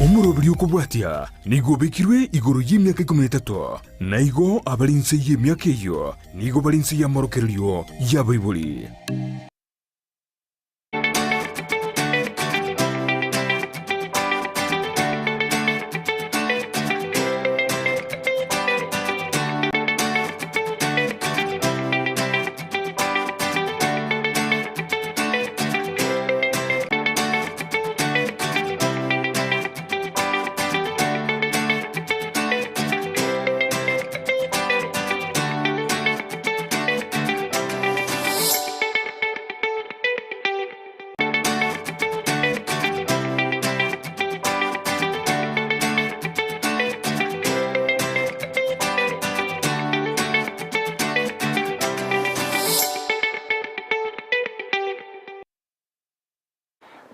Omoroberi okobwatia nigo obekirwe igoro y'emiaka ikomi na etato, na igo abare inse y'emiaka eyio nigo bare inse y'amorokererio y'abaibori.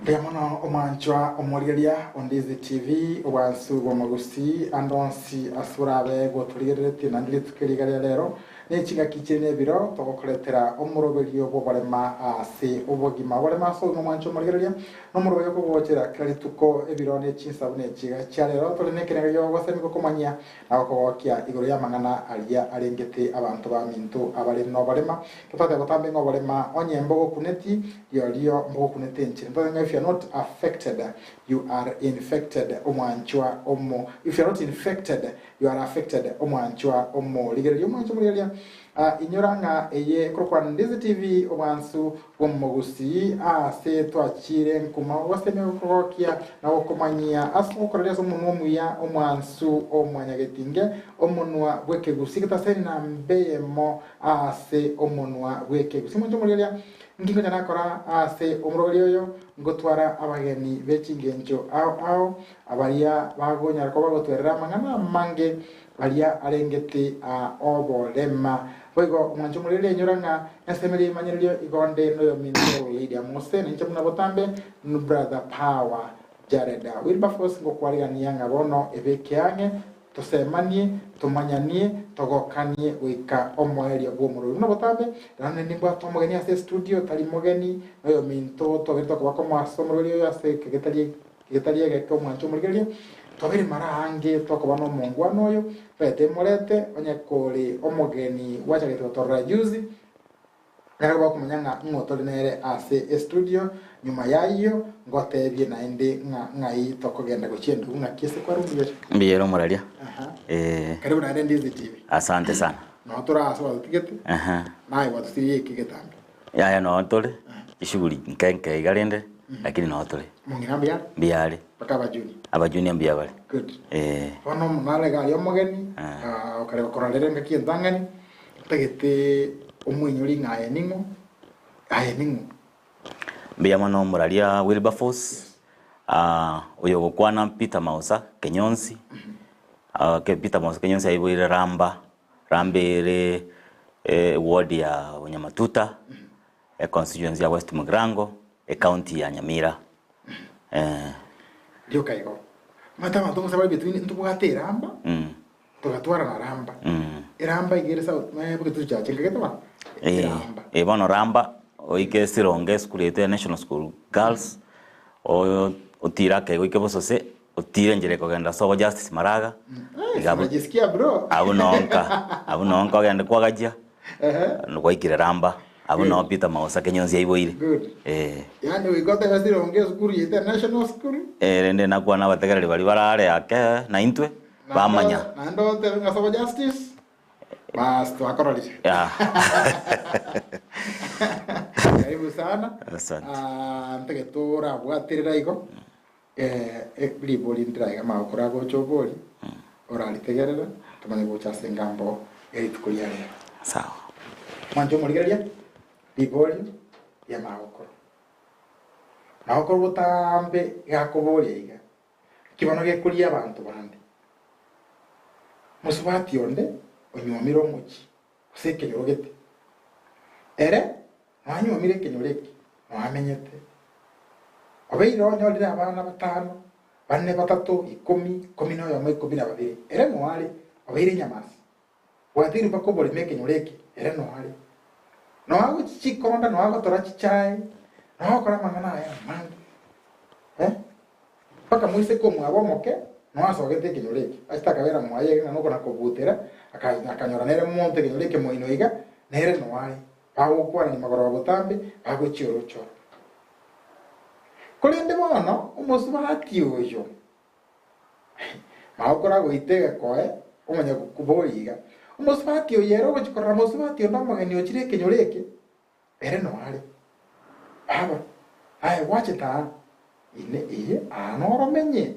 Mbuya mono omwanchwa omorigereria o Ndizi TV, obwansu bw'omogusii ande onsi ase orabe gotorigereretie naende rituko eri iga ria rero, ne chingaki chire nebiro togokoretera omoroberio bw'oborema ase obogima. Oborema ase obogima omwanchwa omorigereria nomoroberio okogochera kera rituko ebiro ne chinsa buna echi iga chia rero tore nekerengo gi'ogosemia gokomanyia na gokogokia igoro y'amang'ana aria arengete abanto baminto abare noborema. Totagete gotambe ng'a oborema onye mbogokuneti, rirorio mbogokunete enchera. Ntotebe ng'a if you are not affected, you are infected, omwanchwa omo, if you are not infected, you are affected, omwanchwa omorigereria. Omwanchwa omorigereria, ah, inyora ng'a eye ekorokwa Ndizi TV, obwansu bw'omogusii, aase twachire nkuma gogosemia gokogokia na gokomanyia ase ogokoreria ase omonwa omuya, omwansu omwanyagetinge, omonwa bw'ekegusii getaseni na mbeyemo Aase omonwa bw'ekegusii. Omonto omorigereria, Inki ngocha nakora aase omoroberi oyo? Ngotwara abageni be chingencho ao ao, abaria bagonyara koba bagotwerera amang'ana amange aria arengete a oborema. Boigo omwancho omorigereria inyora ng'a ensemo eria emanyererio igo nde noyominto Lydia Mose, na inche buna botambe Brother Power Jared Wilberforce ngokwarigania ng'a bono ebeke ang'e Tosemanie, tomanyanie, togokanie goika omoerio bw'omorwori. Buna botambe, naende nimbwate omogeni ase estudio, tari mogeni, noyominto tobere tokoba komo ase omorwori oyo ase egetari egetari egeke omwanche omorigereria, tobere mara aange tokoba nomongwana oyo, toete morete, onye kore omogeni gwachagete gotorora juzi, Ekero bakomanya ng'a ng'o tore nere ase estudio, nyuma y'ayio ngotebie naende ng'a ng'ai tokogenda gochia endugu ng'aki ase kwarwa mbuya. Mbuya ere omoraria. Aha. Eh. Karibu naende Ndizi TV. Asante sana. Noo tore ase gwatotigete. Aha. Naye gwatosirie eke getambe. Yaya noo tore, chishughuli nke nke iga rende, lakini noo tore. Omong'ina mbuya are? Mbuya are. Mpaka abajunior? Abajunior mbuya bare. Good. Eh. Bono nare iga aria omogeni, ah, okare gokororera engaki entang'ani, Ntagete omoinyori ng'a aye ning'o, aye ning'o. Mbuya mono omoraria Wilberforce, ah, oyo ogokwana Peter Mausa Kenyonsi, ah, ke Peter Mausa Kenyonsi aiboire Ramba, Ramba ere eward ya Bonyamatuta, econstituency ya West Mugirango, ecounty ya Nyamira, eh. Rioka igo. Omanyete abanto bonsi abare between ntobwate eramba. Togatwara na Ramba. Eramba iga ere south eh, bogetutu chache nkagete bono. Eh, Eramba. eh, bono Ramba oike Sironga esukuru yaito ya National School Girls o- otire ake goike Bosose otire enchera ekogenda sobo Justice Maraga Eh, iga abwo sinajisikia bro. abwo noo nka abwo noo nka ogende kwagachia Ehe. gwaikire Ramba abwo noo Good. Peter Magosa Kenyonsi aiboire Good. eh. Yaani goika otebe Sironga esukuru yaito ya National School. Eh, rende nakwana abategereri baria barare ake naintwe bamanya. Naende otebe ng'a sabo justice, baas twakororire. Yeah. Karibu sana. Asante. Ah, ntege torabwaterera igo eh, eh, ribori ndiraiga magokoro agocha obori oraritegerera tomanye gocha ase engambo ya rituko ria rero. Sawa. Mwanche omorigereria ribori ria magokoro. Magokoro botambe gakoboria iga Naki bono gekoria abanto bande? Mosubati onde onyuomire omochie, gose ekenyoro gete, ere noanyuomire ekenyoro eke, noamenyete, obeire onyorire abana batano, bane, batato, ikomi, ikomi na oyomo, ikomi na babere, ere noare obeire enyamasi. Bwateirwe mpaka oboremo ekenyoro eke, ere noare. Noagochia chikonda, noagotora chichae, noagokora amang'ana aya amange. Eh? Mpaka. moiseke omwabo omoke, noe asogete ekenyoro eke, achete akabera mwaye iga ng'a nokona kobutera, aka- akanyora nere monto ekenyoro eke moino iga, nere noe are. Bagokwanania magoroba botambe, bagochia oroche oro. Korende bono omosubati oyo magokora goita egekoe, omanya koboria iga, Omosubati oyo ere ogochia korora mosubati onde omogeni ochire ekenyoro eke, ere noe are. Baba, aye gwachete aa? Inee, eye aa noromenye?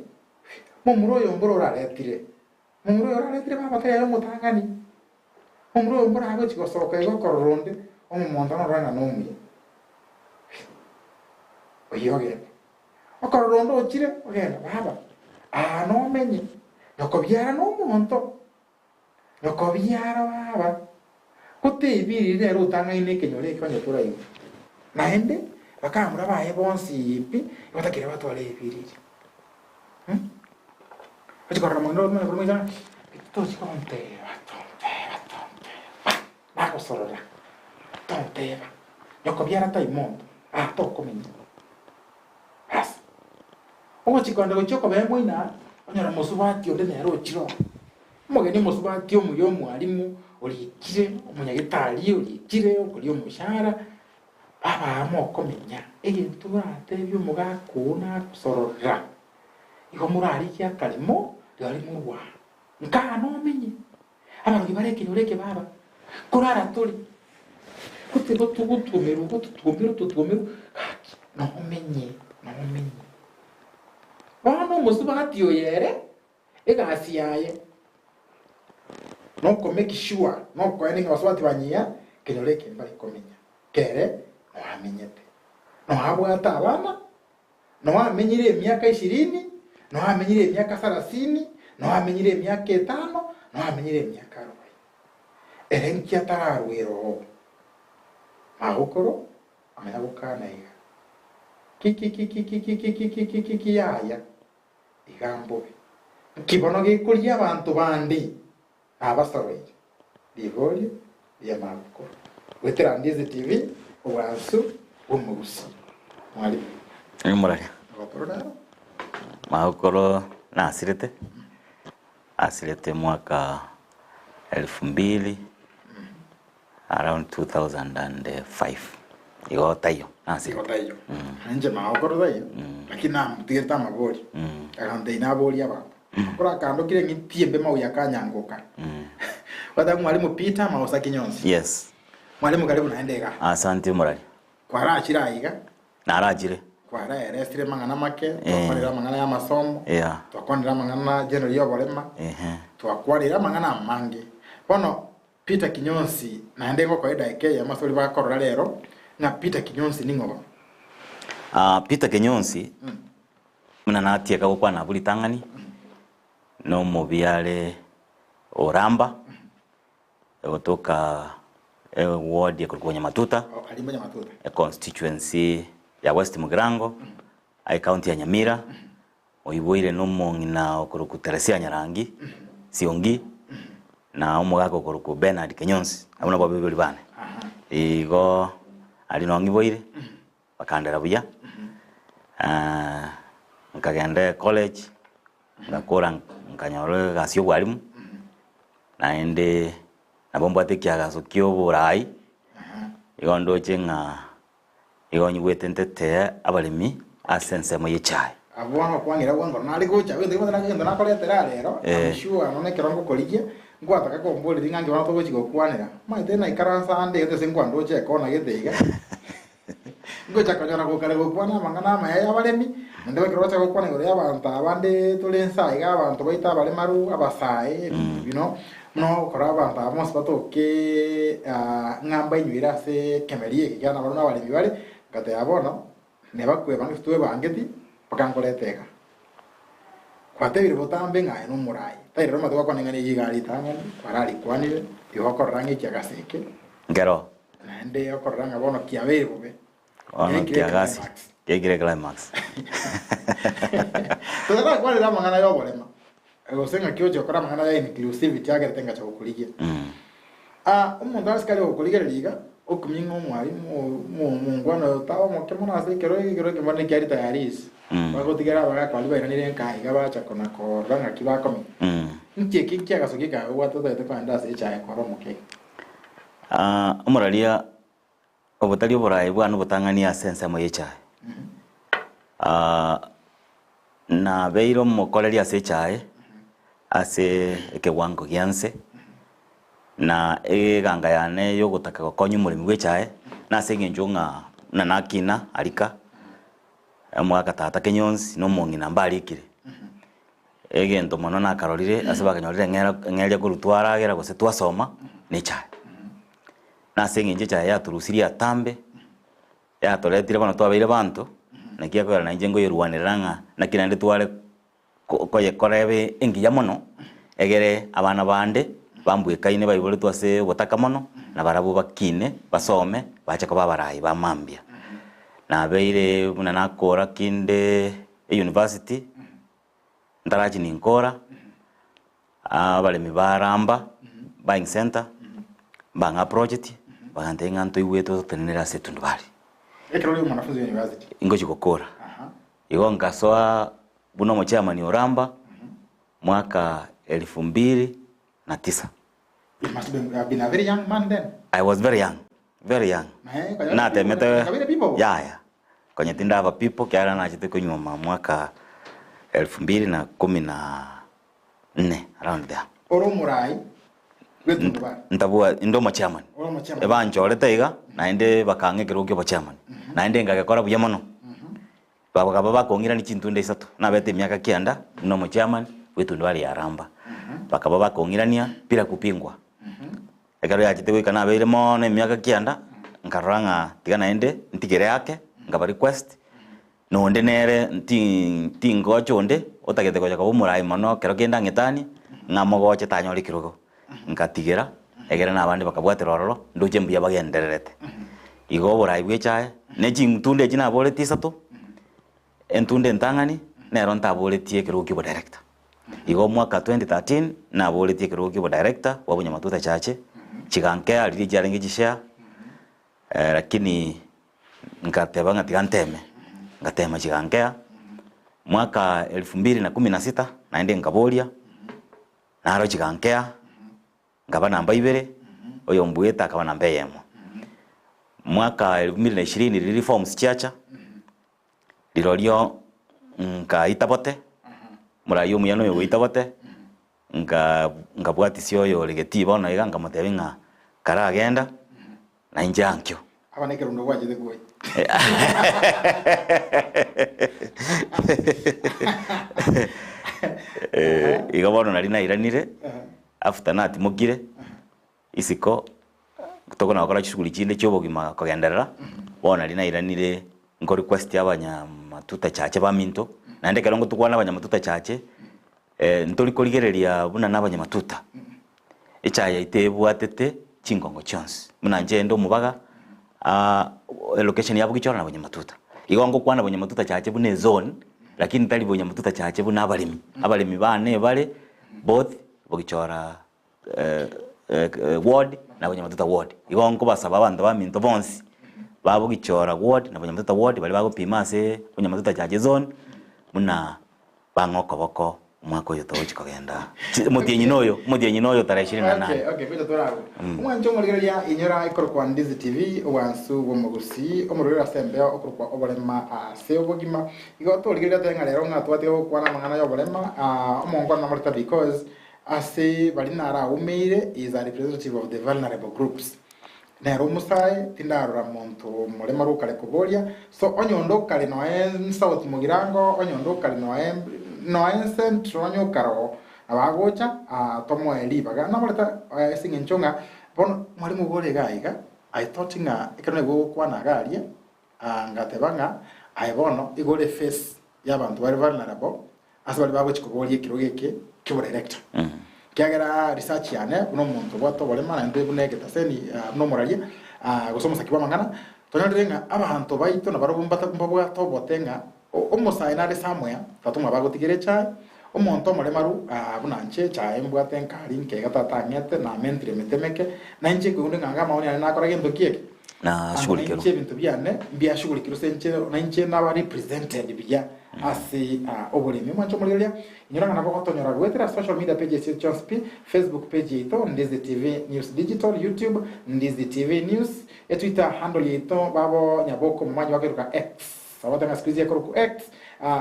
Momura oyo mboro oraretire? Momura oyo oraretire baba tari aye omotang'ani? Momura oyo mboro agochia gosoka iga okorora onde, omomonto norora ng'a nomuya. Oyio ogenda. Okorora onde ochire, ogenda, baba, aa nomenye, nyokobiara nomonto. Nyokobiara baba, gotebiriri nere otang'aine ekenyoro eke onye toraigwa. Naende bakamura baye bonsi pi, batakire batware ebiriri. Ochia korora omong'ina oria omanye korwa ng'a tochi konteba, tonteba, tonteba, nagosorora, tonteba, nyokobiara tai monto, aa tokomenya. Bas, ogochia kogenda gochia okobea moino aa, onyore omosubati onde nere ochire oo. Omogeni omosubati omuya omwalimu, orikire, omonyagetari orikire, okoria omoshahara, baba aa mokomenya, egento oratebie omogaka oo nagosorora, igo morarigie akarimo, rirorio morwa aa. Nkaa nomenye, abarogi bare ekenyoro eke baba, korara tore, gose gotwomerwa gotwomerwa totwomerwa, gaki nomenye nomenye. Bono omosubati oyo ere, egasi yaye noko make sure nokoenda ng'a abasubati banyia ekenyoro eke mbare komenya, kere noamenyete, noabwate abana. Noa amenyire emiaka ishirini, Noa amenyire emiaka sarasini, Noa amenyire emiaka etano, Noa amenyire emiaka arobaini. Ere nki atararwere oo? Magokoro amanya gokana iga, Kikikikikikikikikikiki yaya, iga mbobe. Nki bono gekoria abanto bande nabasoroire? Riborio ri'amagokoro. Goetera Ndizi TV, obwansu bw'omogusii. Mwalimu. Nimorare. Magokoro naro. Magokoro nasirete, asirete mwaka elfu mbili around 2005 igo taiyo nasirete. Igo taiyo. Inche magokoro taiyo, lakini namotigerete amaborio. Agantebia naborie abanto. Akore akandokire ng'itie mbe mauya akanyangoka. Gwateba mwalimu Peter Maosa Kinyonsi. Yes. Mwalimu karibu naende iga. Asante omorari. Kwarachire aiga. Narachire. Kwaraeresire amang'ana make, twakwanire amang'ana y'amasomo, Yeah. twakwanire amang'ana general y'oborema, Ehe. twakwanire amang'ana amange. Bono Peter Kinyonsi naende ngokoa edaika eyemo ase baria bakorora rero ng'a Peter Kinyonsi ning'o bono? Ah, Peter Kinyonsi Buna natieka gokwana abwo ritang'ani, nomobiare o Ramba, egotoka eward ekorokwa Nyamatuta, econstituency ya West Mugirango, ecounty ya Nyamira, oiboire nomong'ina okorokwa Teresia Nyarangi Siongi, na omogaka okorokwa Bernard Kenyonsi, abwo nabwo abaibori bane. Igo aria noo ng'iboire. Bakandera buya, nkagenda ecollege, ngakora nkanyora egasi ya obwalimu, naende nabo mbwate ekiagaso kia oborai, igo ndoche ng'a igo nyigwete ntetee abaremi ase ensemo ya echae. Abwo bono okwang'ira bwango nare gocha, egento kebwate naki egento nakoretera aa rero, I'm sure nonya ekero ngokorigia, nkwataka komboreria ng'a nki bono togochi gokwanera. Omanyete naikaransa ande iga gose nkwandoche ekona gete iga. Ngocha konyora gokare gokwana amang'ana amaya y'abaremi, naende ekero gocha gokwana igoro y'abanto aba ande tore inse aiga abanto baito abaremaru, abasae, ebinto bino, buna ogokora abanto aba bonsi batoke ng'a mbainywere ase ekemeri eke ekiagera nabarabwo nabaremi bare, ngateba bono, nebakwebanga ase twebangeti, mpaka nkorete iga. Gwatebire botambe ng'a aye nomorai, tari rero omanyete gwakwana ing'ana eyio iga ritang'ani, kwararikwanire, igo okorora ng'a ekiagasi eke. Nkero. Naende okorora ng'a bono kiabeire bobe. Bono Geikire kiagasi climax. geikire climax. Totarakwanera amang'ana y'oborema, gose ng'aki oche gokora amang'ana ya inclusivity agerete ngacha gokorigia. Ah, omonto ase kare gokorigereria iga, okumia ng'a omwalimu oyo, omongwana oyo taba omoke mono ase ekero eke, ekero eke bono ekiaria tayari ase. Bagotigera abagaka baria bairanire nka iga bacha kona korora ng'aki bakomenya. Nki eki kiagaso gekabe obwate otagete kogenda ase echae kore omoke iga? Omoraria obotari oboraai bwane obotang'ani ase ensemo y'echae. Nabeire omokoreri ase echae ase ekewango gia nse, na eganga yane yogotaka gokonya omoremi bw'echae nase eng'encho ng'a buna nakina arika, omogaka tata kenyonsi na omong'ina mbarikire. Egento mono nakarorire ase bakanyorire eng'era eng'eria korwa twaragera gose twasoma na echae. Na ase eng'encho echae yatorusirie atambe, yatoretire bono twabeire banto, naki ekogera nainche nkoyerwanerera ng'a naki naende tware ko koyekora ebe engiya mono, egere abana bande bambwekaine baiboretwe ase obotaka mono, na barabwo bakine, basome, bache koba abarai ba mambia. Nabeire buna nakora kinde euniversity, ntarachi ninkora, abaremi ba Ramba buying centre, mbang'a approacheti, bagantebia ng'a ntoigwete ototenenere ase etundubari. Ekero ore omwanafunzi o university. Ingochi gokora. Igo nkasoa buna omochairman o Ramba, mwaka elfu mbili na tisa. You must be, have been a very young man then. I was very young, very young. Eh, konya Natemete kabere people. yaya konya tindaba people kiagera nachete konyuoma mwaka elfu mbili na kumi na nne around there. Ore omorai bw'etundubari. Ntabua inde omochairman. Ore omochairman. Ebanchorete iga naende bakang'a ekerogo kia obochairman. Naende ngagekora buya mono. Bakaba bakong'irania chintunda isato, nabete emiaka kianda buna omochairman bw'etundubari ya Ramba. Bakaba bakong'irania bila kupingwa. Ekero yachete goika nabeire mono emiaka kianda, nkarora ng'a tiga naende ntigere ake, nkaba request, na onde nere nti tingocha onde, otagete gocha koba omorai mono ekero kende ang'etanie, ng'a mogoche tanyore ekerogo. Nkatigera, egere na abande bakabwatera ororo, ndoche mbuya bagendererete. Igo oborai bw'echaye, ne chintunda echi naboretie isato, entunda entang'ani, nero ntaboretie ekerogo kia obodirector. Igo omwaka 2013, naboretie ekerogo kia obodirector bwa Bonyamatuta Church, chigankea riria chiarenge chishare, lakini nkateba ng'a tiga nteme, ngatema chigankea, mwaka elfu mbili na kumi na sita, naende nkaboria. Naro chigankea, nkaba namba ibere, oyombuete akaba namba eyemo. Mwaka elfu mbili na ishirini riria reforms chiacha, rirorio nkaita bote, morai omuya noyo ogoita bote, nka nkabwatisia oyore getii bono iga nkamotebia ng'a karagenda, na inche ankio. Aba nekerondo gwachete kwoyia. Igo bono nari nairanire, after natimokire, isiko tokona gokora chishughuli chinde chia obogima kogenderera, bono nari nairanire nko request abanyamatuta chache baminto, naende ekero ngotokwana abanyamatuta chache, ntori korigereria buna na abanyamatuta. Echae yaito ebwatete chingongo chionsi, buna inche inde omobaga, elocation ya Bogichora na Bonyamatuta. Igo ngokwana Bonyamatuta chache buna ezone, lakini tari Bonyamatuta chache buna abaremi. Abaremi bane bare both Bogichora ward na Bonyamatuta ward. Igo nkobasaba abanto baminto bonsi, ba Bogichora ward na Bonyamatuta ward baria bagopima ase Bonyamatuta chache zone, buna Bang'a okoboko omwaka oyo togochia kogenda. Omotienyi noyo, omotienyi noyo tarehe ishirini na nane. Okay, okay, gocha toragwe. Omwancho omorigereria inyora ekorokwa Ndizi TV, obwansu bw'omogusii, omorwere ase embeo okorokwa oborema ase obogima. Igo torigereria tore ng'a rero ng'a twatiga gokwana amang'ana y'oborema, ah, omongwana namoreta because ase baria naraumeire is a representative of the vulnerable groups. Nere omosae, tindarora monto omoremaru okare koboria, so onye onde okare noe South Mugirango, onye onde okare noe noe Central onye okare oo, nabo agocha ah, tomoe ribaga. Namoreta ase eng'encho ng'a bono mwarimu iga ore iga iga, I thought ng'a ekero naigwa ogokwana iga aria, ngateba ng'a aye bono igo ore face y'abanto bare vulnerable, Ase baria bagochia koboria ekerogo eke ki'obodirector. Ekiagera research yane buna omonto obwate oborema naende buna egetaseni buna omoraria gose omosaki bw'amang'ana, twanyorire ng'a abanto baito nabarobwo mbata mbabwate obote ng'a omosae nare somewhere tata omwabo agotigera echae, omonto omoremaru buna inche echae mbwate nkari nkeiga tata ang'ete namentire emete emeke, na inche nkoigwa ng'a amaoni ane nakora gento ki eke? Nashughulikirwe. Amo nainche ebinto biane mbiashughulikirwe ase inche nainche naba represented buya. ase oboremi. Omwanche omorigereria, inyora ng'a nabo ogotonyora goetera social media pages chiaito chionsi pi, Facebook page yaito Ndizi TV News Digital, YouTube Ndizi TV News, Etwitter handle yaito babo Nyaboke omomanyi bakoiroka X, Abate ng'a siku hizi ekorokwa X,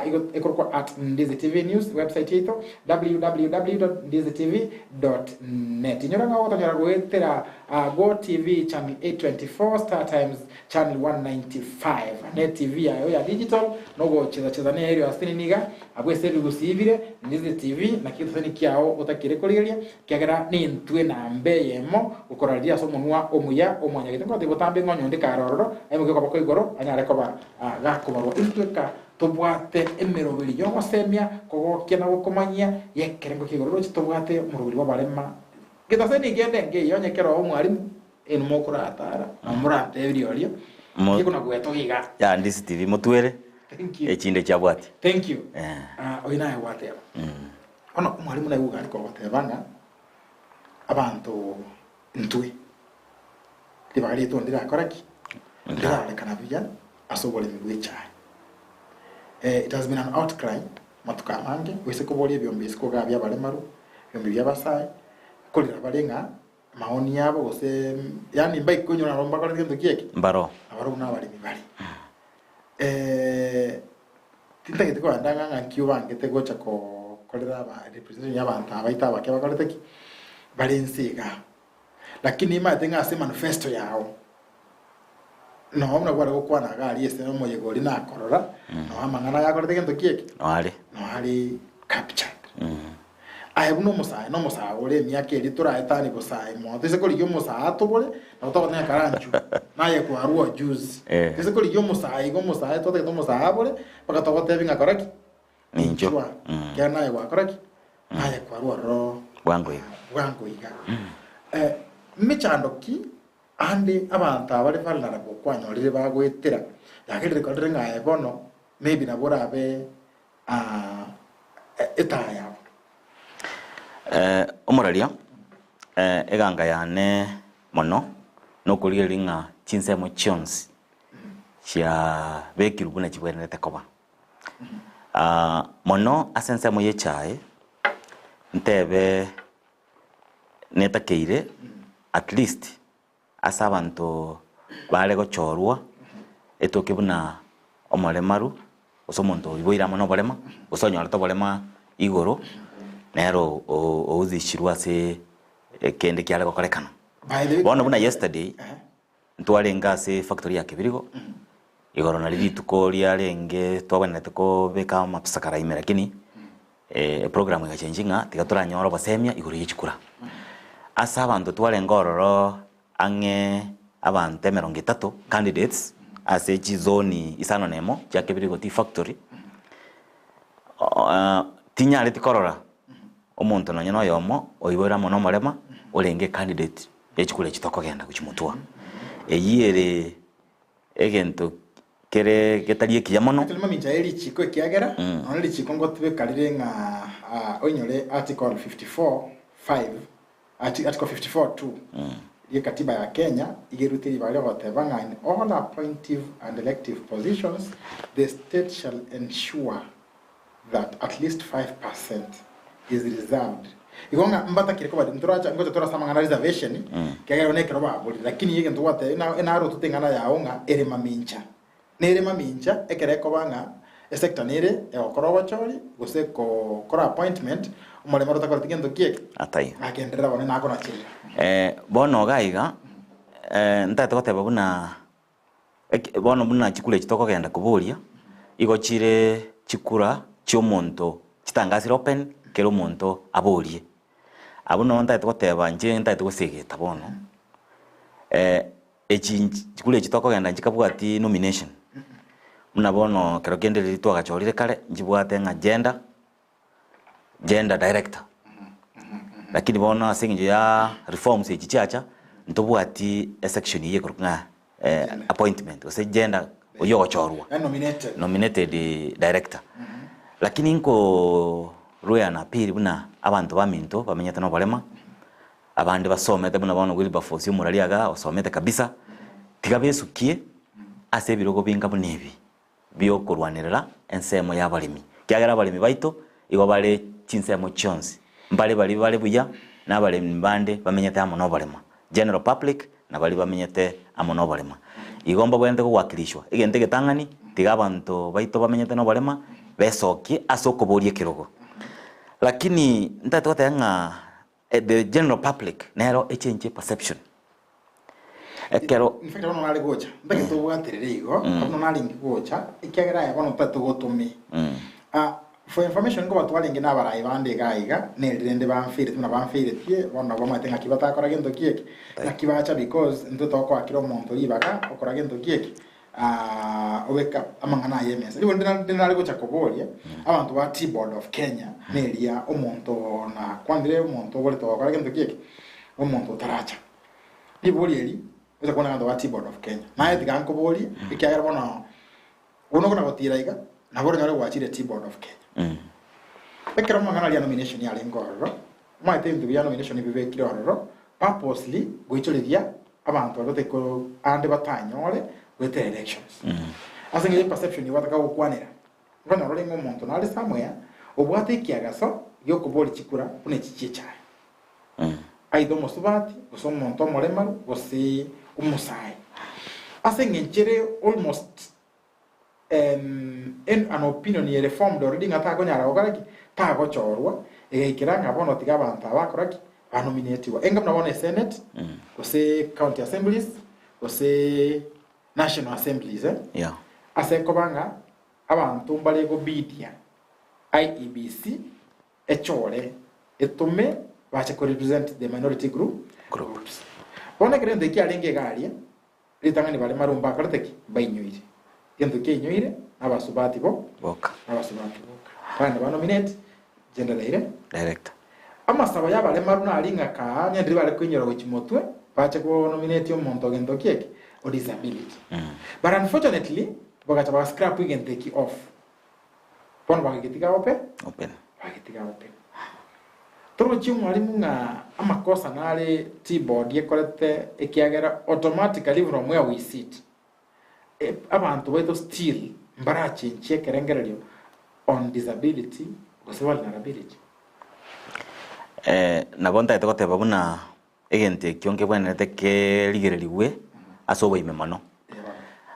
igo ekorokwa at Ndizi TV News, website yaito www.ndizitv.net. Inyora ng'a ogotonyora goetera Go TV channel 824, Star Times channel 195, ne TV yayo ya digital, nogocheza cheza neerio ase nini iga, abwo ase ebigusii bire, Ndizi TV, naki getosani kiao otakire korigereria, Ekiagera nintwe namba eyemo gokorareria ase omonwa omuya o Mwanyagetinge ngotebia botambe ng'a onyonde kare ororo, aimoke koboko igoro, anyare koba gakobarwa. Intwe ka tobwate emeroberi y'ogosemia, kogokia na gokomanyia y'ekerengo kia igoro, roche tobwate omoroberi bw'abarema. Getaseni kende nkeiyo onye kero omwalimu inwe mokoratara na morantebirie oria, Mo- tikona gwetogia iga. Ya Ndisi TV motwere Thank you. echinde chiabwati. Thank you. Eh. Ah, oyo naye gwateba. Bono omwalimu naye iga arenge goteba ng'a abanto intwe ribaga riaito ndirakora ki? Ndirarorekana buya ase oboremi bwa echae. It has been an outcry matuko amange, gose koboria ebiombe isiko iga bia abaremaru, ebiombe bia abasae, nkorera bare ng'a maoni yabo gose yaani mbaikonyora nabo mbakorete gento ki eke? Mbaro. Nabarobwo nabaremi bare. Tintageti kogenda ng'a ng'aki obangete gocha kokorera aba representation ya abanto aba baito abake bakorete ki? Bare inse igaa. Lakini nimanyete ng'a ase manifesto yao, noo buna kware gokwana iga aria ase omoyega oria nakorora, noo amang'ana aya akorete gento ki eke? Noo are. Noo are captured. Aye buna omosae, na omosae ore emiaka eria toraetanie bosae mono, toise korigia omosae atobore, nabo togoteba ng'a karanchwe, naye kwarua juzi. Eh. Toise korigia omosae iga omosae twatagete omosae abore, mpaka togotebia ng'a kora ki? Nincho. Inchwa. Mm. Ekiagera naye gwakora ki? Naye kwarua ororo Bwango iga. bwango iga. Eh, mechando ki ande abanto aba bare vulnerable kwanyorire bagoetera, yagerire korire ng'a aye bono maybe nabo orabe etaya yabo. Omoraria, eganga yane mono nokorigereria ng'a chinsemo chionsi chiabekirwe buna chibwenerete koba. Mono ase ensemo y'echae, ntebe netakeire at least Ase abanto bare gochorwa, etoke buna omoremaru, gose omonto oiboire amo noborema, gose onyorete oborema igoro, nere ousishirwe ase kende kiare gokorekana. By the way, Bono buna yesterday, ntwarenge ase efactory ya Kebirigo, igoro nario rituko riarenge twabwenerete kobeka amapsakara ime lakini eprogram egachengi ng'a tiga toranyore obosemia igoro ye chikura. Ase abanto twarenge ororo ang'e abanto emerongo etato candidates ase chizoni isano na emo chia Kebirigo Tea Factory, tinyareti korora omonto nonye na oyomo oiboire amo na omorema orenge ecandidate ye chikura echi tokogenda gochia motwe. Eyio ere egento kere getari ekiya mono. Tari mamincha ye richiiko ekiagera nonya richiiko ngotubeka rire ng'a oinyore article 54 5 article 54 2 rie katiba ya Kenya iga erute ribaga riogoteba ng'a in all appointive and elective positions the state shall ensure that at least 5% is reserved. Igo ng'a mbatakire koba ntoracha ngocha tore ase amang'ana reservation ekiagera bono ekero baborire lakini egento gwateba ina enarotete eng'ana yao ng'a ere mamincha. Nere mamincha ekero ekoba ng'a esector nere egokora obochori gose ekokora appointment omoremo ore otakoreti gento ki eke Ataiyo. agenderera bono nakonacherera. Bono iga iga, ntagete goteba buna Eke bono buna chikura echi tokogenda koboria, igo chire chikura chi'omonto chitangasire open, kera omonto aborie. Abwo noo ntagete goteba inche ntagete gosegeta bono, echi nch chikura echi tokogenda nchikabwati nomination, buna bono ekero kende riria twagachorire kare, nchibwate ng'a gender, gender director. Lakini bono ase eng'encho ya reforms echi chiacha, ntobwati esection eywo ekorokwa ng'a appointment gose gender oywo ogochorwa, Yaani nominated. nominated director. Lakini nkorwea na appeal buna abanto baminto bamenyete na oborema, abande basomete buna bono Wilberforce omorari igaa osomete kabisa, tiga besukie ase ebirogo binga buna ebi. biokorwanerera ensemo y'abaremi, ekiagera abaremi baito igo bare chinsemo chionsi, mbare baria bare buya na abaremi bande bamenyete amo noborema, general public, na baria bamenyete amo noborema. Igo mbabwenerete kogwakirishwa. Egento egetang'ani, tiga abanto baito bamenyete noborema besokie ase okoboria ekerogo. Lakini ntagete goteba ng'a the general public nero echenche perception. Ekero. In fact bono nare gocha, ntagete obwaterere igo, bono narenge gocha, ekiagera aye bono totagete gotome. Ah, for information nkoba twarenge na abarai bande iga iga, neri rende bamfeireti buna bamfeiretie, bono nabo bamaete ng'aki batakora gento ki eke, ng'aki bacha because intwe tokoa kera omonto ribaga okora gento ki eke, ah, obeka amang'ana aye emesa. Rigo ndire ndire nare gocha koboria, abanto ba Tea Board of Kenya, neria omonto nakwanire omonto oborete gokora gento ki eke, omonto otaracha. Ribori eri, ocha kwana abanto ba Tea Board of Kenya. Naye tiga nkoborie, ekiagera bono bono okona gotira iga, nabo oranyore gwachire Tea Board of Kenya. Ekero amang'ana aria nomination yarenge ororo, omanyete ebinto bia nomination bibekire ororo, purposely goichoreria abanto baria batari ko ande batanyore goetera elections. Ase eng'encho eperception nigo bataka gokwanera, okonyora ore ng'a omonto nare somewhere, obwate ekiagaso giokoboria chikura buna echi chie echae. Aidha omosubati, gose omonto omoremaru, gose omosae. Ase eng'encho ere almost an opinion ere formed already ng'a takonyara gokora ki? Tagochorwa, egaikera ng'a bono tiga abanto aba bakora ki? Banominatigwa. Enga buna bono esenate, gose county assemblies, gose national assemblies eh, Yeah. ase ekoba ng'a abanto mbare gobidia IEBC echore etome bache ko represent the minority group groups. Bono ekero egento eki kiarenge iga aria, ritang'ani bare marumba mbakorete ki? Mbainyoire. Egento kiainyoire nabasubati bo Boka. nabasubati boka. Bagenda ba nominate gender dire Director. Amasabo y'abaremaru nari ng'a kaa nyendiri bare koinyora gochia motwe bache ko nominate omonto gento ki eke o disability. But unfortunately bagacha baga scrap egento eki off. Bono bagagetiga open, Open. bagagetiga open. Torochi omwalimu ng'a amakosa nare T-board ekorete ekiagera automatically from where we sit, e- abanto baito still mbarachenchie ekerengererio on disability gose vulnerability. Eh, nabo ntagete goteba buna egento ekio nkebwenerete kerigererigwe ase oboime mono.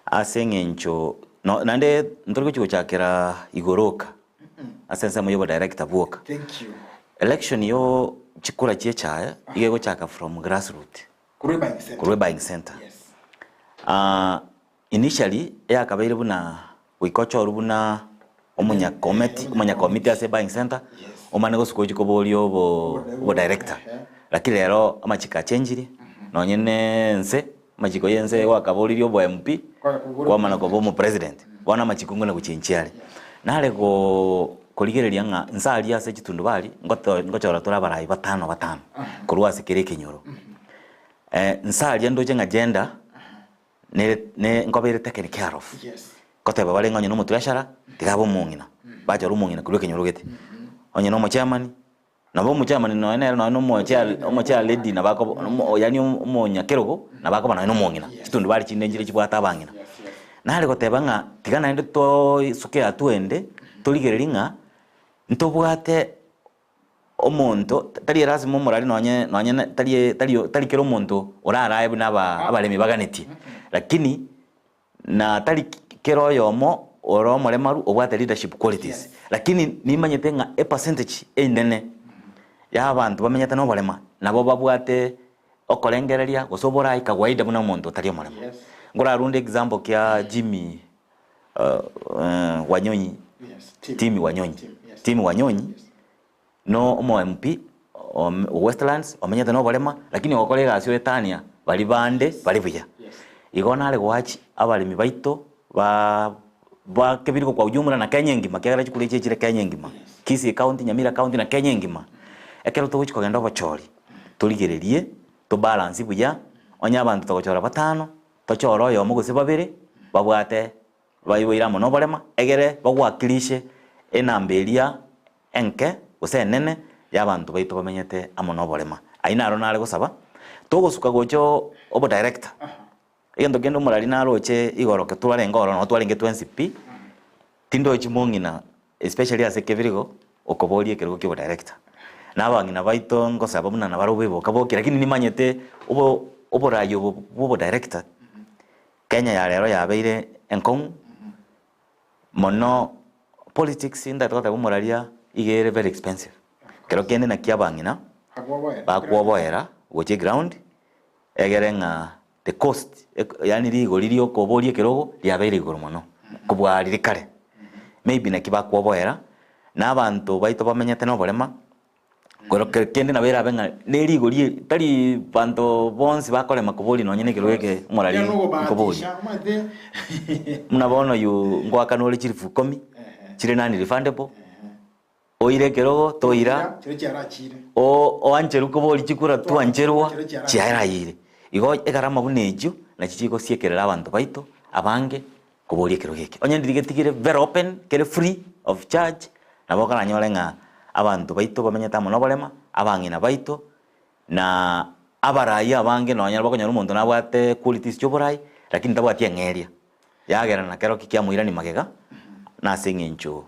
Ase eng'encho no naende ntori gochia gochakera igoro oka, ase ensemo ya obodirector bwoka. Thank you. Election yo chikura chia echae iga egochaka from grass root, Korwa ebuying center. korwa ebuying center. Yes. Initially eyakabeire buna goika ochorwe buna omonyakometi omonyakomiti ase ebuying center, omane gosuka ochie koboria obo obodirector. Lakini rero amachiko achengirie, nonye na ense, amachiko ya ense gwakaboririe obo MP, kwamana koba omopresident, bono amachiko ng'ina gochenchia are. Nare koo korigereria ng'a nse aria ase chitundubari, ngoto ngochora tore abarai batano batano, korwa ase kera ekenyoro. Nse aria ndoche ng'a gender. Nere ne nkoba ere taken care of. Yes. Nkoteba bare ng'a onye na omotreasurer, tiga abe omong'ina, bachore omong'ina korwa ekenyoro gete. Onye na omochairman, nabo omochairman nonya nere nonya na omochair omochair lady nabo akoba omo yaani omonyakerogo, nabo akoba nonya na omong'ina. Yes. Chitundubari chinde nchire chibwate abang'ina. Yes, yes. Nare goteba ng'a tiga naende tosuke hatua ende, torigereria ng'a, ntobwate Omonto tari erasima omorari nonye nonye na tari tari tari kera omonto orarae buna aba abaremi baganetie, lakini na tari kera oyomo ore omoremaru obwate leadership qualities. Lakini nimanyete ng'a epercentage einene ya abanto bamenyete na oborema nabo babwate okorengereria gose oborai kawaida buna omonto otari omorema. Nkorarunde example kia Jimmy Wanyonyi, Timmy Wanyonyi, Timmy Wanyonyi no omo MP o Westlands omenyete na oborema lakini ogokora egasi oetania baria bande bare buya. Igo nare goachi abaremi baito ba ba kebiriko kwa ujumla na Kenya engima ekiagera chikura echi echire Kenya engima, Kisii county, Nyamira county na Kenya engima. Ekero togochi kogenda obochori torigererie to balance buya onye abanto togochora batano Tochore oyomo gose babere babwate baiboire amo noborema, egere bagwakirishe enamba eria enke gose enene y'abanto baito bamenyete amo noborema. Ayio naro nare gosaba, togosuka gocha obodirector, egento kende omorari naroche igoro ke twarenge ororo nabo twarenge twensi pi, Tindochi mong'ina especially ase kebirigo okoboria ekerogo kia obodirector. Na abang'ina baito ngosaba buna nabarobwo eboka boki lakini nimanyete obo oborai obo bwa obodirector Kenya ya rero yabeire enkong'u mono politics ntagete goteba omoraria iga ere very expensive. Kero kende naki abang'ina bakwoboera gochia eground egere ng'a the cost yaani rigori riokoboria ekerogo riabeire igoro mono kobua riria kare. Maybe naki bakwoboera na abanto baito bamenyete na oborema kero kende nabo erabe ng'a ne rigori eri tari banto bonsi bakorema koboria nonye na ekerogo eke omorari nkoboria. Buna bono oywo ngoakana ore chilifu ikomi chire non refundable. Oire ekerogo, toira, oancherwe koboria chikura twancherwa, chiaraire. Igo egarama buna echio nachi chigosiekerera abanto baito abange koboria ekerogo eke. Onye ndiri getigire very open, kere free of charge, nabo okaranyore ng'a abanto baito bamenyete amo noborema, abang'ina baito, na abarai abange nonya bakonyora omonto nabwate qualities chia oborai, lakini tabwati eng'eria, yagera na keroki kiamoirania magega, nase eng'encho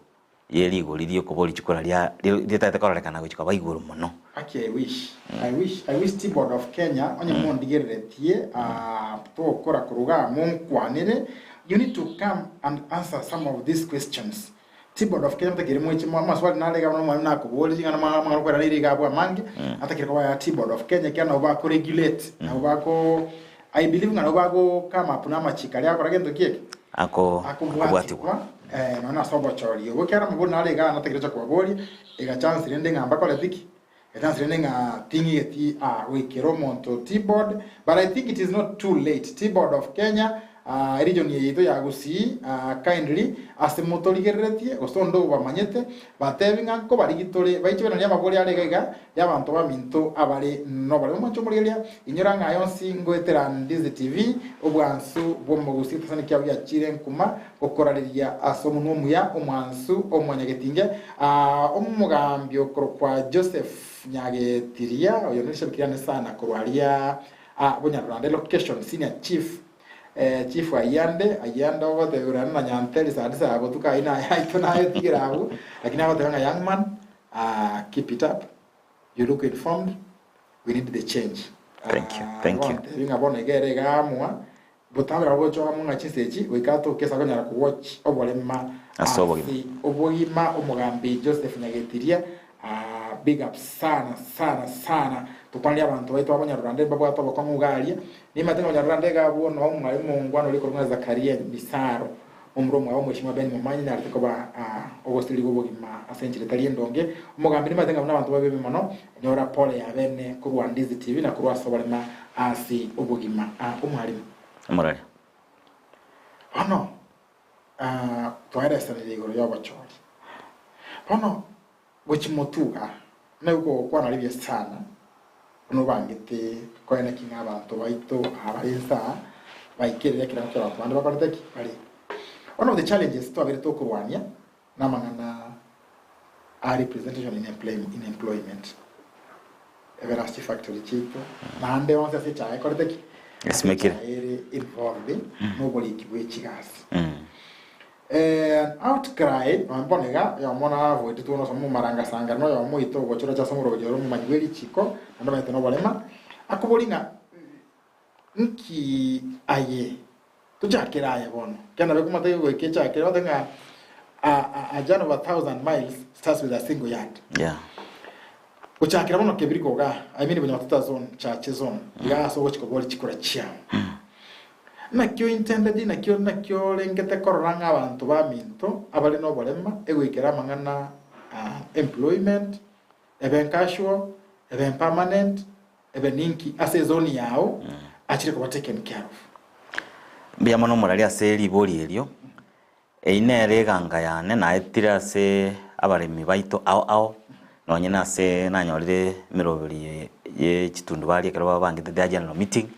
ye rigori ri'okoboria chikura ria ritagete kororekana gochia koba igoro mono. Aki I wish, I wish, I wish Tea Board of Kenya onye mondigereretie aah togokora korwa igaa monkwanere, you need to come and answer some of these questions. Tea Board of Kenya motakeire moiche mo amaswali nare iga bono omwalimu nakoborie ching'ana mwa amang'ana okoiraneria iga abwo amange, atakeire koba aya Tea Board of Kenya ekiagera nabo bako regulate, nabo bako I believe ng'a nabo bago come up na amachiko aria agokora gento ki eke? Ako Akobwatigwa akobwatigwa. eh, nonya nase obochori obo, ekiagera amabori nare igaa natagete gocha kobaboria, ega chance rende ng'a mbakoreti ki? Ega chance rende ng'a ting'igeti ah goikera omonto Tea Board, but I think it is not too late. Tea Board of Kenya, ah eregion eye yaito ya Gusii, ah kindly ase motorigereretie, gose onde obamanyete, batebi ng'a nkobarigi tore, baiche bairanie amabori are iga iga, y'abanto baminto abare noboremu. Omonche omorigereria, inyora ng'a aya onsi ngoetera Ndizi TV, obwansu bw'omogusi egetasani kiao giachire nkuma, gokorareria ase omonwa omuya, omwansu omwanyagetinge, aa omogambi okorokwa Joseph Nyagetiria, oyo nerishabiki riane sana korwa aria aa Bonyarurande location, senior chief eh, chief Ayiande, Ayiande ogotebia ore na Nyanteri saa tisa ya botuko ayio naye aito naye otigere abwo, lakini agoteba ng'a young man, Aah keep it up you look informed we need the change Thank you, thank you. Aah ng'a bono iga ere iga amua botambe nabo gocha amo ng'a chinsa echi goika atoke ase akonyara ko watch oborema Ase obogima. ase obogima omogambi Joseph Nyagetiria aah big up sana sana sana tokwanerie abanto baito abanyarurande mbabwate obokong'u iga aria nimanyete ng'a abanyarurande iga abwo noo omwalimu ongwana oria okorokwa ng'a Zakaria Misaro Momura omwabo Omweshimiwa Ben Momanyi narete koba ogosirigwa obogima ase enchera etari endonge. Omogambi nimanyete ng'a buna abanto babe mono, nyora pole ya bene korwa Ndizi TV na korwa ase oborema ase obogima. Omwalimu. Omorari. Bono twaeresanire igoro y'obochori. Bono gochia motuga nigo kogokwana riria sana buna obangete koeneki ng'a abanto baito aa bare inse aa baikerire ekerengo kia abanto bande bakorete ki? Bare. One of the challenges twabeire tokorwania namang'ana a representation in in employment. Ebere ase chifactory chiaito naende onsi ase echae ekorete ki? Ase Esimekire. echae ere involved noboriki bwe chigasi. An outcry, nonya bono iga, oyomo naboetwe bono ase omomarangasangano, na oyomo oito ogocha oroche ase omoroberio ore omomanyi bwe richiko, naende omanyete noborema, akoboria ng'a, Nki aye? Tochakere aye bono. Ekiagera nabo ekomata goika echakere, bateba ng'a a, a, a journey of a thousand miles starts with a single yard. Yeah. Gochakera bono kebiriko igaa, I mean Bonyamatuta zone, Chache zone, igaa ase ogochia koboria chikura chiao. Naki ointended, naki naki orengete korora ng'a abanto baminto abare noborema egoikera amang'ana a employment, ebe casual, ebe permanent, ebe ninki ase ezone yao achire koba taken care of. Mbuya mono omorari ase ribori erio, Eyio nere eganga yane naetire ase abaremi baito ao ao, nonye nase nanyorire emeroberi ye chitundubari ekero babangete their general meeting,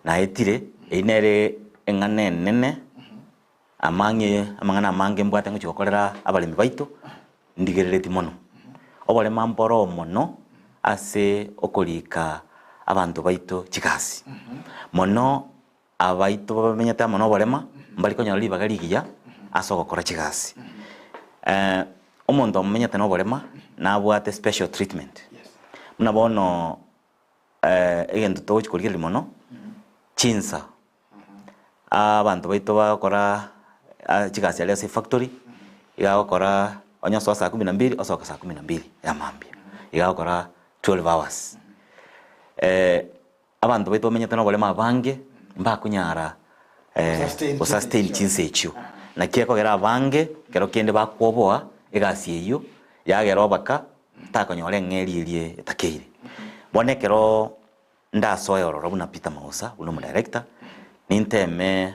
naetire, eyio nere eng'ana enene amang'e amang'ana amange mbwate ngochia gokorera abaremi baito, ndigerereti mono. Oborema mboro mono ase okorika abanto baito chigasi, mono Abaito babamenyete amo noborema mbari konyora ribaga rigiya ase ogokora chigasi. Omonto omenyete na oborema nabwate special treatment. Buna bono egento togochi korigereria mono, chinsa, abanto baito bagokora chigasi aria ase efactory, iga agokora onye osoa saa kumi na mbili osoka saa kumi na mbili ya mambia, iga agokora 12 hours. Abanto baito bamenyete noboremo abange mbakonyara gosustain chinsa echio. Naki ekogera abange ekero kende bakwoboa egasi eyio yagera obaka takonyora eng'eria eria etakeire. Bono ekero ndasoe ororo buna Peter Mausa buna omodirector, ninteme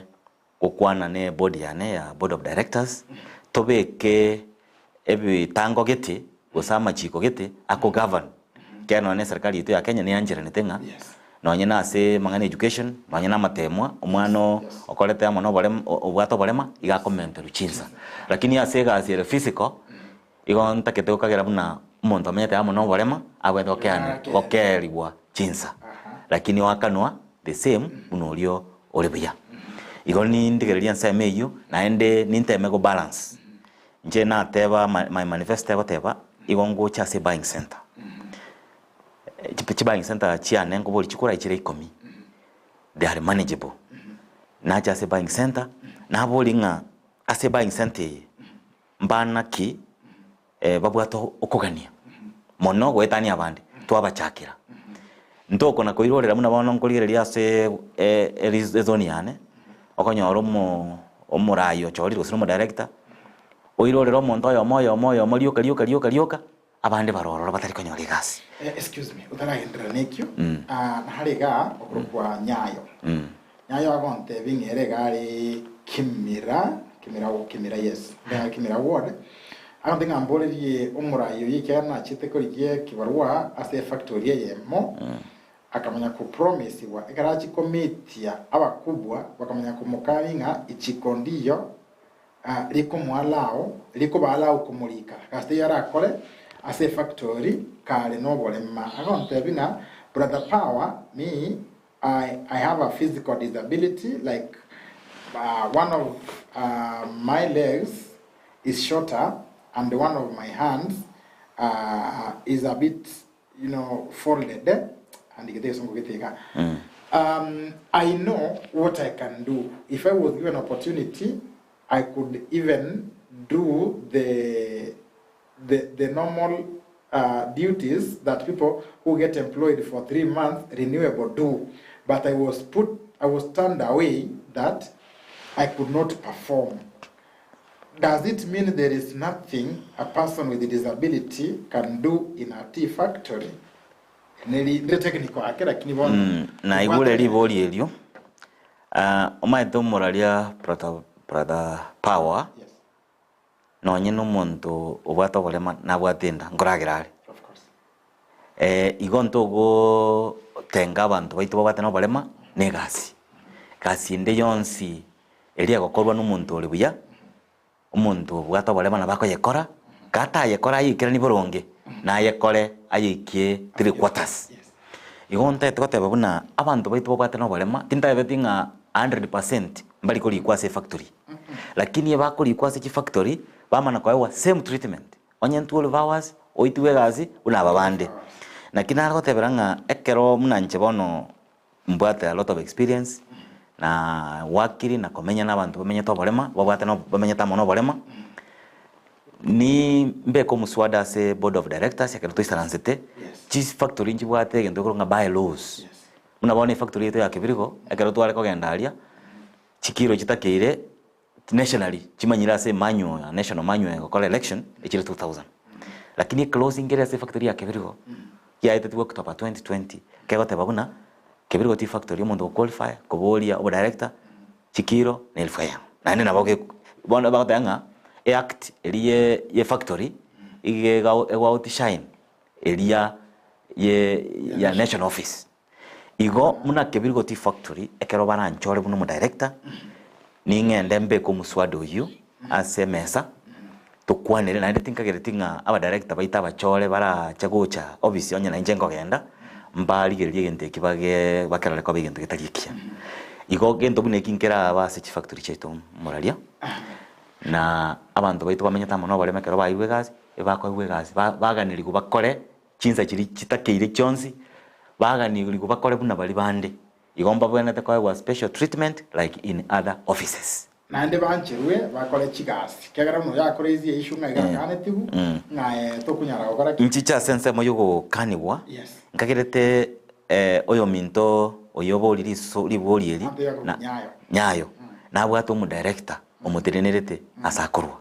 gokwana ne board yane ya board of directors, tobeke ebitango gete gose amachiko gete ako govern ekiagera nonye na eserikari yaito ya Kenya neyancheranete ng'a nonye na ase amang'ana education, nonye na amatemwa, omwana oo okorete amo na oboremo obwate oborema iga akomenterwa chinsa. Lakini ase egasi ere physical, igo ntagete gokagera buna omonto omenyete amo na oborema abwenerete gokeani gokeerigwa chinsa, lakini oakanwa the same buna oria ore buya. Igo nindigererie ensemo eyio, naende ninteme go balance. Inche nateba my manifesto egoteba, igo ngocha ase buying center. Chi buying center chiane nkoboria chikura chire ikomi, they are manageable. Nacha ase buying center, naboria ng'a ase buying center eye, mbana ki babwate okogania mono goetania abande, twabachakera. Ntokona koirorera buna bono nkorigereria ase ezoni yane, okonyora omo omorai ochorire gose na omodirector, oirorere omonto oyomo oyomo oyomo rioka rioka rioka rioka, abande bare ororo batari konyora egasi. Excuse me, otaragenderera nekio, nare igaa okorokwa Nyayo. Nyayo agontebia ng'a ere iga are Kimira, Kimira, Kimira yes, iga Kimira ward, agontebia ng'a mborerie omorai oyio ekiagera nachete korigia ekibarua ase efactory eyemo, akamanya kopromisigwa ekero achia komitia abakubwa bakamanya komokania ng'a ichiko ndiyo rikomoallow, rikobaallow komorika gasi teiyo arakore ase efactory kare noborema. Agontebia ng'a brother Power me I I have a physical disability like one of my legs is shorter and one of my hands is a bit you know folded and gete egesongo gete iga I know what I can do if I was given opportunity I could even do the the the normal duties that people who get employed for 3 months renewable do but I was put I was turned away that I could not perform. Does it mean there is nothing a person with disability can do in a tea factory? Neri ndire technical ake lakini bono Mm, naigure ribori erio Ah, omanyete omoraria brother, brother power Yes, nonye na omonto obwate oborema nabwate enda nkoragera are. of course. Igo ntogotenga abanto baito babwate noborema na egasi. Egasi ende yonsi eria egokorwa na omonto ore buya, omonto obwate oborema nabo akoyekora, ka atayekora ayeikeranie boronge, nayekore ayeikie three quarters. Igo ntagete goteba buna abanto baito babwate noborema, tintabeti ng'a hundred percent mbari korikwa ase efactory, lakini ebakorikwa ase chifactory, bamana koewa same treatment. Onye ntwe ore bowers, oitigwe egasi buna aba bande. Naki nare gotebera ng'a ekero buna inche bono mbwate a lot of experience, na wakiri na komenya na abanto bamenyete oborema, babwate no bamenyete amo na oborema, ni mbeke omoswada ase board of directors ekero toisaransete, chifactory nchibwate egento ekorokwa ng'a by-laws. Buna bono efactory yaito ya Kebirigo, ekero tware kogenda aria, chikiro chitakeire. Nationally chimanyire ase emanual ya national manual egokora election echire 2000 lakini eclosing kere ase efactory ya Kebirigo yaetetigwe October 2020 kegoteba buna Kebirigo tea factory omonto ogoqualify koboria obodirector chikiro na elfu eyemo naende nabo ge bono bagoteba ng'a eact eria ye ye factory iga ego outshine eria ye ya national office. Igo buna Kebirigo Tea Factory ekero baranchore buna omodirector, ning'ende mbeke omuswada oyio ase emesa, tokwanere naende tinkagereti ng'a abadirector baito abachore barache gocha office onye nainche nkogenda, mbarigererie egento eki bage bakerore koba egento getari ekiya. Igo gento buna eki nkeraba ase chifactory chiaito moraria. Na abanto baito bamenyete amo noboremo ekero bairwe egasi, ebakoegwa egasi ba baganerigwe bakore chinsa chiria chitakeire chionsi, baganerigwe bakore buna baria bande. Igo mbabwenerete koegwa special treatment like in other offices. Naende bancherwe bakore chigasi, ekiagera buna oyo akore easy issue ng'a iga akanetigwe, ng'a aye tokonyara gokora ki? Nchiche ase ensemo y'ogokanigwa, Yes. nkagerete oyominto oyio obori riso ribori eri Ante na Nyayo. Nyayo, nabwate omodirector omotenenerete ase akorwa.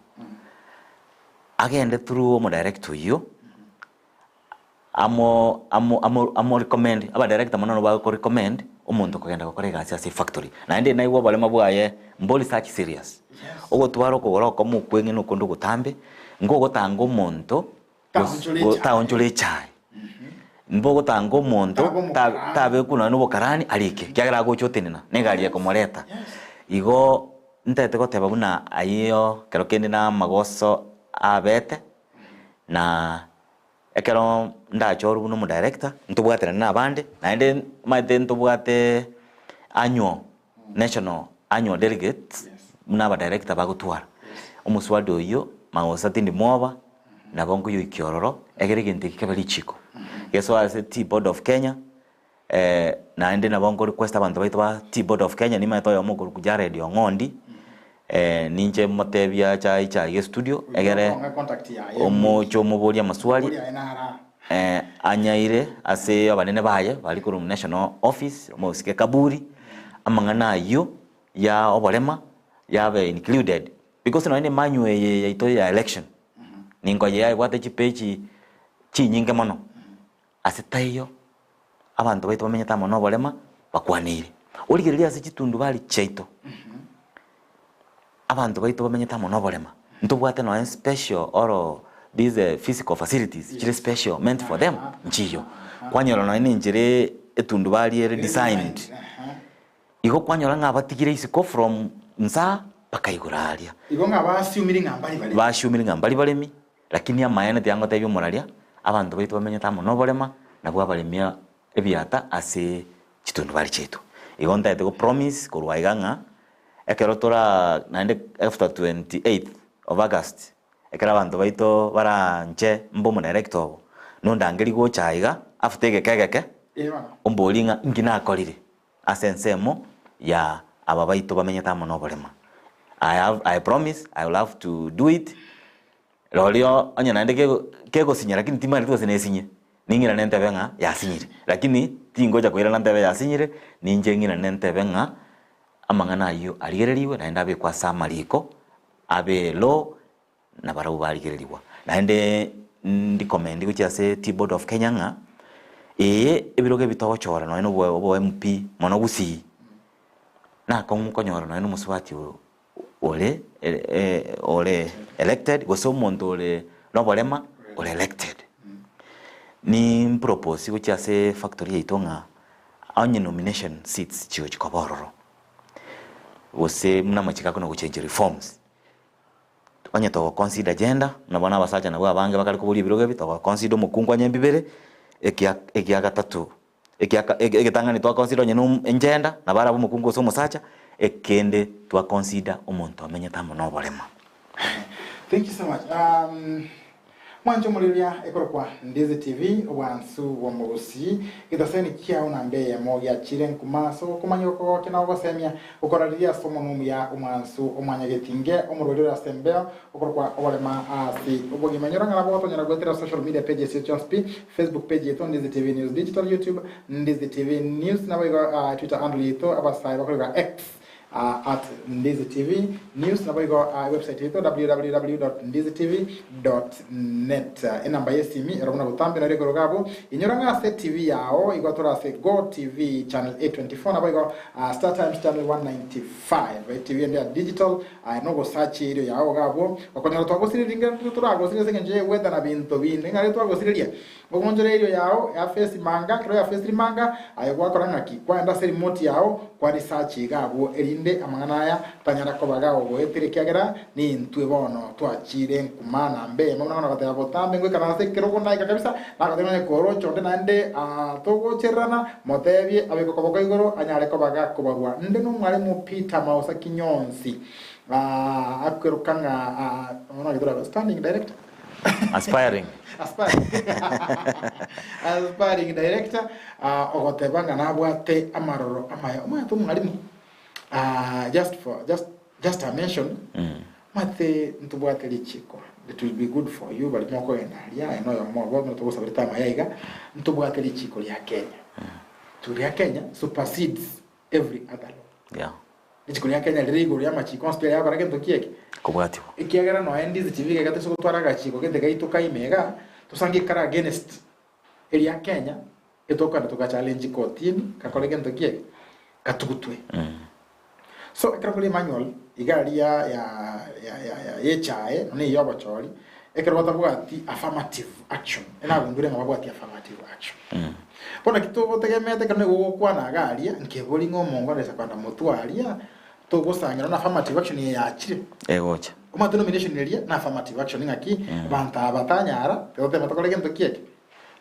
Agende through omodirector oyio, amo amo amo amo recommend, abadirector mono nabo bagoko recommend omonto okogenda gokora egasi ase efactory. Naende naigwe oboremo bwaye mbori such serious. Ogotwara okogoro okomo okweng'e na okonde ogotambe, ngogotanga omonto Taonchora echae. taonchora echae. Mbogotanga omonto Tabe omokarani. tabe nonya na obokarani arike, ekiagera agocha otenena na egari ekomoreta. Igo ntagete goteba buna ayio ekero kende na amagoso abete, na ekero ndachorwe buna omodirector, ntobwaterane na abande, naende omanyete ntobwate annual, national annual delegates, buna abadirector bagotwara. Omoswada oyio, magosa tindi mwoba, nabo nkoyoikia ororo, egere egento eke kebe richiko. Gesoa ase Tea Board of Kenya, naende nabo nko request abanto baito ba Tea Board of Kenya, nimanyete oyomo okorokwa Jared Ong'ondi, ninche motebia ache aiche aiga estudio, egere Ong'e contact yaye. omoche omoborie amaswali, Omoborie aye nara. anyaire ase abanene baye baria korwa national office, omosike Kaburi, amang'ana ayio ya oborema yabe included, because nonye na emanual eye yaito ya election, ninkoyea ebwate chipeji chinyinge mono, ase taiyo abanto baito bamenyete amo na oborema bakwaneire. Origereria ase chitundubari chiaito, abanto baito bamenyete amo na oborema, ntobwate nonya special or these physical facilities chire special meant for them, nchiyo. Kwanyora nonya na enchera etundubari ere designed, igo kwanyora ng'a batigire isiko from nsaa mpaka igoro aria. Igo ng'a baasiumire ng'a mbari baremi. Baasiumire ng'a mbari baremi, Lakini amaene tiyangotebia omoraria, abanto baito bamenyete amo noborema, nabwo abaremia ebiata ase chitundubari chiaito. Igo ntagete go promise korwa aiga ng'a ekero tora naende after 28th of August, ekero abanto baito baranche mbe omodirector obo, nondangerie gocha aiga after egeka egeke, omborie ng'a inki nakorire ase ensemo ya aba baito bamenyete amo noborema. I have, I promise I will have to do it. Rorio onye naende kego kegosinya lakini timanyeti gose nesinye, ning'irane ntebe ng'a yasinyire. Lakini tingocha koirana ntebe yasinyire, ninche ng'irane ntebe ng'a amang'ana ayio arigererigwe naende abekwe ase amariko, abe law, na barabwo barigererigwa. Naende ndikomendi gochia ase Tea Board of Kenya ng'a, ee ebirogo ebi togochora nonye na obo obo MP mono Gusii, nakong'u konyora nonye na omosubati oo ore ore elected gose omonto ore noborema ore elected. Nimpropose gochia ase factory yaito ng'a onye nomination seats chigochi koba ororo, gose buna amachiko akona gochengia reforms, onye togo consider gender, buna bono abasacha nabwo abange bakare koboria ebirogo ebi, togo consider omokungu onye mbibere, ekia ekia gatato Ekiaka egetang'ani twa consider onye no engender nabo arabe omokungu gose omosacha, ekende twa consider omonto omenyete amo noboremo. Thank you so much. Um, mwanche omoriria ekorokwa Ndizi TV obwansu bw'omogusii getaseni kiao namba eyemo giachire nkuma ase okomanya okogokia na ogosemia gokorariria ase omonwa omuya omwansu omwanyagetinge omorweri ore ase embeo Okorokwa oborema ase obogima. Inyora ng'a nabo gotonyora goetera social media pages chiaito chionsi pi, Facebook page yaito Ndizi TV News Digital, YouTube Ndizi TV News, naboigo Twitter handle yaito abasae bakorigwa X at Ndizi TV News, naboigo ewebsite yaito www.ndizitv.net. Enamba y'esimi ero buna botambe nero igoro iga abwo. Inyora ng'a ase TV yao igo tore ase Go TV channel 824 naboigo Star Times channel 195. Etv ende ya digital Aye nogosacha erio yao iga abwo, okonyora twagosireria ringa toragosirie ase engencho y'egwetana binto binde, ng'a riria twagosireria, ogoonchora erio yao ya face manga, ekero ya faciri manga, aye gwakora ng'aki? Kwaenda ase remote yao, kwa research iga abwo, erinde amang'ana aya tanyara koba iga ogoetire ekiagera nintwe bono twachire nkuma na mbe buna bono goteba botambe ngoikana ase ekerogo naika kabisa, nagoteba onye koroche onde naende togochererana, Motebie abeke okoboko igoro anyare koba gakobarwa. Nde nomwalimu Peter Mausa Kinyonsi. Akweroka ng'a bono naki torabe standing director Aspiring. Aspiring. Aspiring director ogoteba ng'a nabwate amaroro amaya. Omanyete omwalimu just for just just a mention omanyete ntobwate richiko it will be good for you baria mokogenda aria aye noyomo obo buna togosaberete amaya iga ntobwate richiko ria Kenya. Richiko ria Kenya supersedes every other law. Yeah. Richiko ria Kenya rire igoro y'amachiko onsi pi ayakora gento ki eke? Kobwatigwa. Ekiagera nonya ndizi chibiga iga tose gotwara agachiko gete gaito kaime iga, tosange kare against eria Kenya, etokogenda toga challenge kotini gakore gento ki eke? Gatugutwe. So ekero kore emanual iga aria ya ya ya ya y'echae nonya eye y'obochori, ekero batabwati affirmative action, enagundure ng'a babwati affirmative action. Bono naki togotegemeete ekero nigo ogokwana iga aria, nkebori ng'a omongo aresa kwenda motwe aria, togosangira na affirmative action eye yachire. Egocha. Omanyete nomination eria na affirmative action ng'aki, abanto aba batanyara, toteme tokore gento ki eke?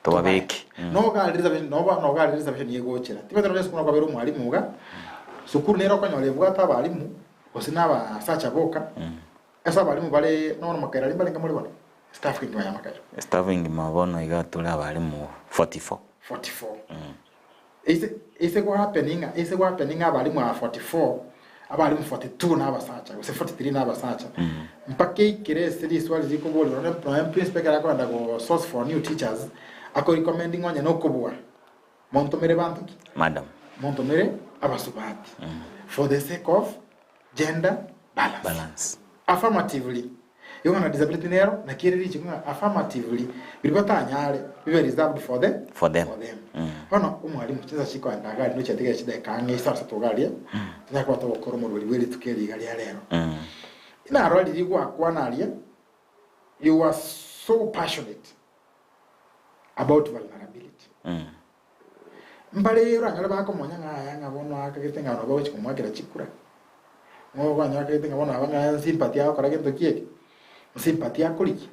Tobabeke. Noga reservation noba noga reservation egochera. Tibwati nonya esukuru nokobera omwalimu iga, sukuru nere okonyora ebwate abalimu, gose na abasacha boka, ase abalimu bare nonya makairo aria mbarenge more bono? Staff engima ya makairo. Staff engima bono iga tore abalimu 44. 44. Ase ase go happening ng'a ase go happening ng'a abalimu aba 44, abalimu 42 na abasacha gose 43 na abasacha, mpaka eikere ase riswali rikoborigwa nonye nonye principal ekero akoenda go source for new teachers, ako recommending onye na okobua, montomere banto ki? Madam. Montomere abasubati for the sake of gender balance. Balance. Affirmatively, igo ng'a na disability nero, naki ere richiko ng'a affirmatively, biria batanyare, bibe reserved for the For them. for them. Bono omwalimu chinsa chikoenda iga aria nochiatigere chidakika ang'e isano isato iga aria, tonyare koba togokora omorweri bwe rituko eri iga ria rero. Narora riria gwakwana aria, you were so passionate about vulnerability. Mbare oranyore bakomonya ng'a aya ng'a bono akagete ng'a nabo bagochia komoakera chikura, ng'a okonyora akagete ng'a bono aba ng'a nsympathy agokora gento ki eke, nsympathy akorigia.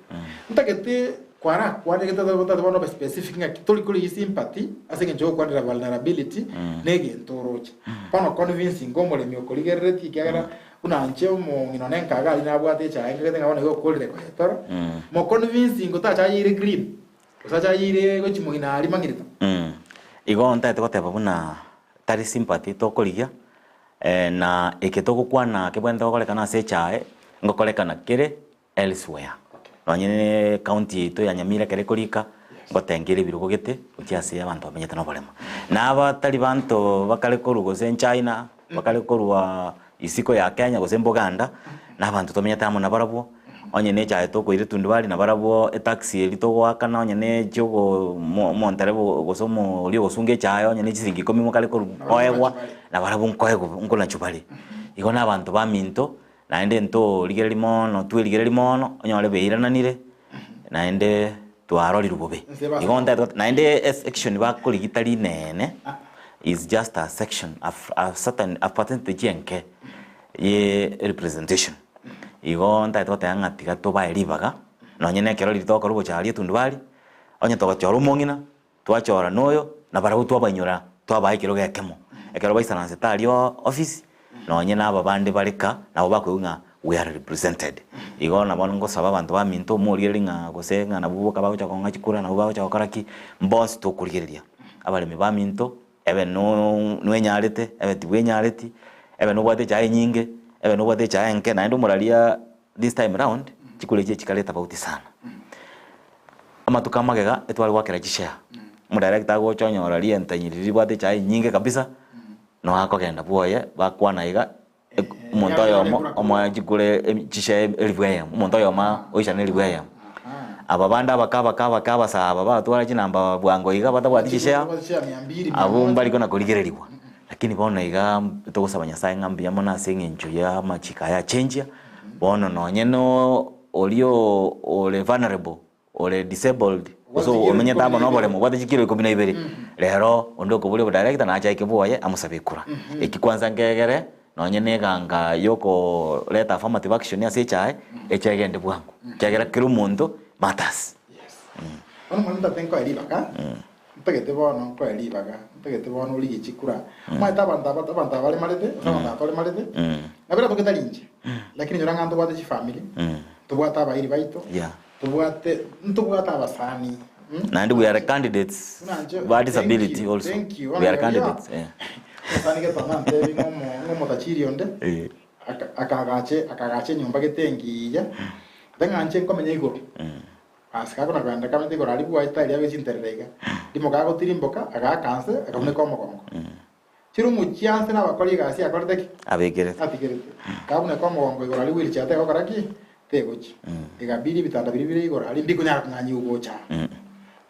Ntagete kwarakwane gete tata bono obe specific ng'aki tori korigia sympathy ase eng'encho yogokwanera vulnerability na egento oroche. Bono convincing omoremi okorigereretie ekiagera buna inche omong'ina one nkaga aria nabwate echae nkagete ng'a bono igo okorire koyetora, mo convincing otachayeire green. Gose achayeire gochia moina aria mang'irito. Igo ntagete goteba buna tari sympathy tokorigia, na eke togokwana kebwenerete gokorekana ase echae, ngokorekana kere elsewhere. Nonye ne ecounty yaito ya Nyamira ekero ekorika, ngotenga ere ebirogo gete gochia ase abanto bamenyete na oboremo. Na abatari banto bakare korwa gose China, bakare korwa isiko ya Kenya gose Buganda, na abanto tomenyete amo nabarabwo, onye ne echae tokoira etundubari nabarabwo, etaxi eria togoakana onye ne echio omo omontereba gose omo oria ogosunga echae onye ne chisiringi ikomi mokare korwa koegwa, nabarabwo nkoegwa nkonachwa bare. Igo na abanto baminto, naende ntorigereria mono twerigereria mono, onyore bairananire, naende twarorirwe bobe. Igo ntagete goteba naende esection bakorigia tari nene, is just a section, a a certain a percentage enke ye representation. Igo ntagete goteba ng'a tiga tobae ribaga, nonye na ekero riria togokora obochari etundubari, onye togochora omong'ina, Twachora noyo, na barabwo twabainyora, twabaa ekerogo ekemo. Ekero baisaransete aria office, nonye na aba bande bare ka, nabo bakoigwa ng'a we are represented. Igo nabo ngosaba abanto baminto omorigererie ng'a gose ng'a nabwo boka bagocha kong'a chikura, nabwo bagocha gokora ki, mbonsi tokorigereria. Abaremi baminto, ebe no nwenyarete, ebe tibwenyareti, ebe nobwate echae enyinge, ebe nobwate echae enke, naende omoraria this time round, chikura echi chikare tofauti sana. Amatuko amagega etware goakera chishare, omodirector agocha onyora rientenyi riria ribwate echae enyinge kabisa, noo akogenda bwoye bakwana iga, omonto oyomo omoe chikure chishare elifu eyemo, omonto oyomo oisane elifu eyemo. Aba bande abake abake abake abasaa aba batwara chinamba bwango iga batabwati chishare, abwo mbari kona korigereriwa. Lakini bono iga togosaba Nyasaye ng'a mbuya mono ase eng'encho ya amachiko aya achenchia, bono nonye no oria ore vulnerable, ore disabled, gose Obwate chikilo omenyete amo ikomi na ibere. noboremo obwate chikilo ikomi na ibere, rero onde okoboria obodirector nache aike bwoye amosabe ekura. Eki kwanza nkegere nonye na eganga yokoreta affirmative action ase echae, echae egende bwango, ekiagera kera omonto matters. Yes. Bono mwana tate nkoe ribaga. Ntagete bono nkoe ribaga, ntagete bono origie chikura. Omanyete abanto aba abanto aba baremarete, gose abanto aba toremarete, nabo eratoke tari inche, lakini nyora ng'a ntobwate chifamiri, ntobwate abairi baito, Yeah. ntobwate ntobwate abasani, mm? Naende we are candidates Buna inche, ba thank disability you, also. thank you. Bono We are rirorio, candidates, eh. omosani gete onantebi ng'a omo- ng'a omotachiri onde, Eh. aka- akagache akagacha enyomba gete engiya, ate ng'a inche nkomenya igoro. Ase gakona kogenda kamente igoro aria bwaye tari abe chinterere iga. Rimo gagotirimboka, agaaka nse, akabuneka omogongo. Chirumu chia nse nabakori egasi akorete ki? Abekerete. Atigerete. Kabuneka omogongo igoro aria wheelchair tegokora ki? Tegochia. Egabidi ebitanda biria bire igoro aria mbikonyara kong'anyigwa gocha aa.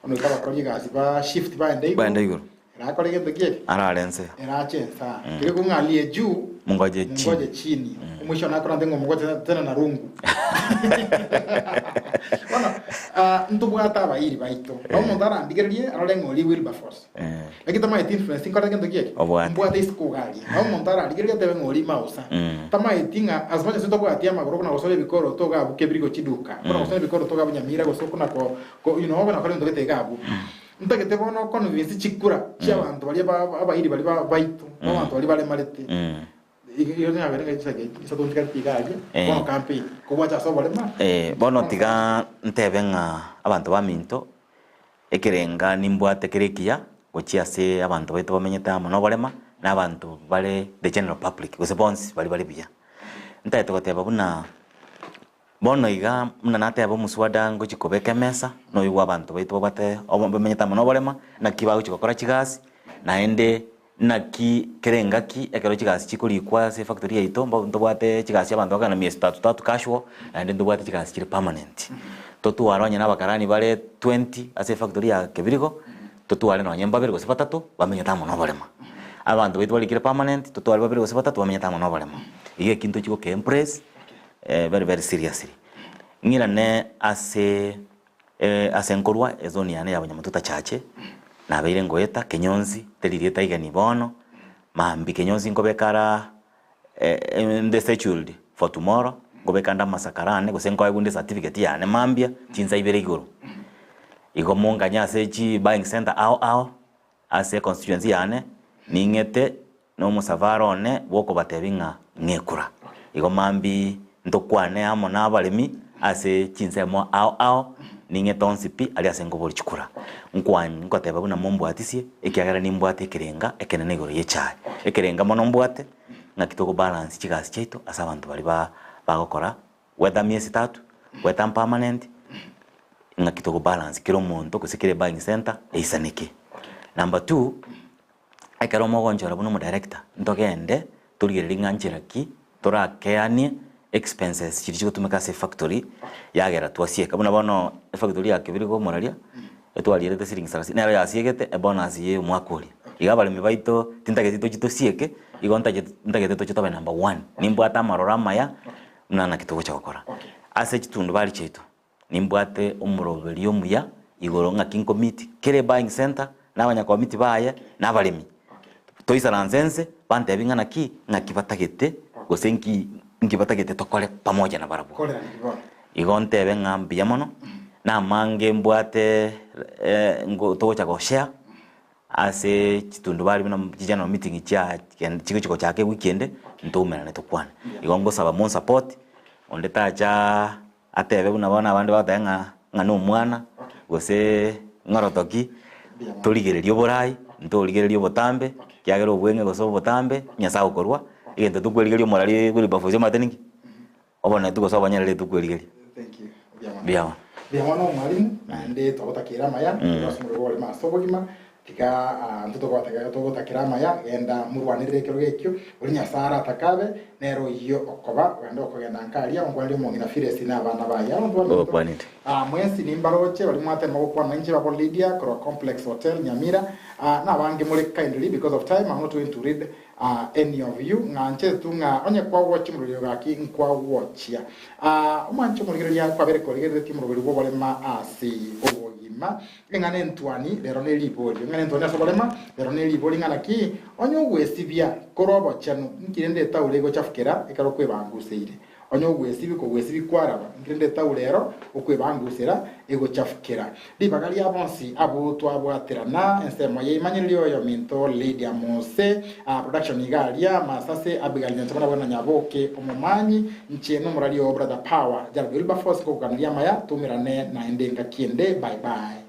Bono goika abakori egasi ba shift baende igoro. Baende igoro. Erakore gento ki eke? Arare nse. Erache nse aa. Keria kong'alie juu, Mungoje chini. mungoje chini. Omwisho nakorante ng'a omongoche tena na rungu. Bono, ah, ntobwate abairi baito. Na omonto arandigererie arore ng'a oria Wilberforce. Eh. Lakini tamaeti influence nkorete gento ki eke? Obwate. Mbwate isiko iga aria. Na omonto ararigererie atebe ng'a oria Mausa. Tamaeti ng'a as much as tobwati amagoro buna gosora ebikoroto iga abwo kebiri gochia duka, buna gosora ebikoroto iga abwo Nyamira gose okuna ko ko you know okona kore ebinto gete iga abwo. Ntagete bono oconvince chikura chi'abanto baria ba abairi baria ba baito, na abanto baria baremarete. Igo nabere ng'a chisake isato ntigareti iga aria, Eh. bono campaign, kobwacha ase oborema. Eh, bono tiga ntebe ng'a abanto baminto, ekerenga nimbwate kere ekiya gochia ase abanto baito bamenyete amo na oborema, na abanto bare the general public gose bonsi baria bare buya. Ntagete goteba buna. Bono iga, buna nateba omoswada ngochia kobeka emesa, noyo bw'abanto baito babwate obo bamenyete amo noborema, naki bagochia gokora chigasi, naende naki kera engaki ekero chigasi chikorikwa ase efactory yaito mbo ntobwate chigasi abanto bakogenda miezi tatu tatu casual, naende ntobwate chigasi chire permanent. Totware onye na abakarani bare twenty ase efactory ya Kebirigo, totware nonye mbabere gose batato bamenyete amo noborema. Abanto baito barikire permanent, totware babere gose batato bamenyete amo noborema. Iga eki ntochi goke embrace. Very very seriously. Ng'irane ase ase nkorwa ezone yane ya Banyamatuta Chache, nabeire ngoeta Kenyonsi, teri rieta igeni bono, mambia Kenyonsi nkobeka ara inde scheduled for tomorrow, nkobeka nde amasakara ane gose nkoegwa nde certificate yane mambia chinsa ibere igoro. Igo monganye ase chi buying center ao ao, Ase econstituency yane ning'ete nomosafara one bw'okobatebia ng'a ng'ekura. Igo mambia ntokwane amo nabaremi ase chinsemo ao ao, ning'ete onsi pi aria ase nkoboria chikura. Nkwan nkoteba buna mombwatisie, ekiagera nimbwate ekerenga ekenene igoro y'echae. Ekerenga mono mbwate, ng'aki togobalance chigasi chiaito ase abanto baria ba bagokora Whether miezi tatu, whether permanent, ng'aki togo balance kera omonto gose kera ebuying center eisaneke. Number two, ekero mogonchora buna omodirector, ntogende torigererie ng'a nchera ki torakeanie expenses chiria chigotumeka ase efactory yagera twasieka. Buna bono efactory ya Kebirigo omoraria, etwarierete siringi sarasini, nero yasiegete ebonus ya omwaka oria. Iga abaremi baito tintageti tochie tosieke, igo ntachete ntagete tochie tobe number one. Nimbwate amaroro amaya. Buna naki togocha gokora. Ase chitundubari chiaito nimbwate omoroberio omuya igoro ng'aki nkomiti kera ebuying center na abanyakomiti baye na abaremi. Toisaranse nse bantebi ng'a naki ng'aki batagete gose nki nki batagete tokore pamoja na barabwo. Igo ntebe ng'a mbuya mono na amange mbwate ngo togocha goshare. Ase chitundubari buna chigeneral meeting chia chigochi gochaka ewiki ende, ntoumerane tokwane. Igo ngosaba monsupport, onde tacha atebe buna bono abande bagoteba ng'a ng'a na omwana, gose ng'orotoki, torigererie oborai, ntorigererie obotambe, ekiagera obweng'e gose obotambe, Nyasaye okorwa, egento tokwerigeria omorari Wilberforce omanyete ninki? Oboneti gose obonyerere tokwerigeria. Thank you. Mbuya mono. Mbuya mono. Mbuya mono omwalimu, naende twagotakera amaya, mm. ase omorero orema ase obogima, tiga ah, intwe togotaka togotakera amaya, genda morwanerere ekero gekio, oria Nyasaye aratakabe, nere oyio okoba, genda okogenda nka aria, onkwanere omong'ina Firesi na abana baye. Abanto baminto, Ogokwanete. ah, mwensi nimbaroche, baria mwatema gokwana inche babo Lydia, korwa Complex Hotel, Nyamira, ah, nabange more kindly, because of time, I'm not going to read Aa any of you, ng'anchete tu ng'a onye kwagwochia omoroberio gaki nkwagwochia. Aa omwanche omorigereria kwabere korigereretie omoroberio bw'oborema ase obogima. Eng'ana entwani rero ne riborio. Eng'ana entwani ase oborema rero ne riborio ng'a naki onye ogwesibia korwa obochenu nki rende etauro egochafukera ekero kwebanguseire. Onye ogwesibia kogwesibia kwaraba, nkirende etauro ero okwebangusera egochafukera. Ribaga ria bonsi abwo twabwaterana ensemo ye imanyererio oyominto Lydia Mose, production iga aria Masase Abigail Nyanchama nabwo na Nyaboke Omomanyi, inche nomorari oo Brother Power, Jared Wilberforce nkogokaneria amaya toumerane naende engaki ende bye bye.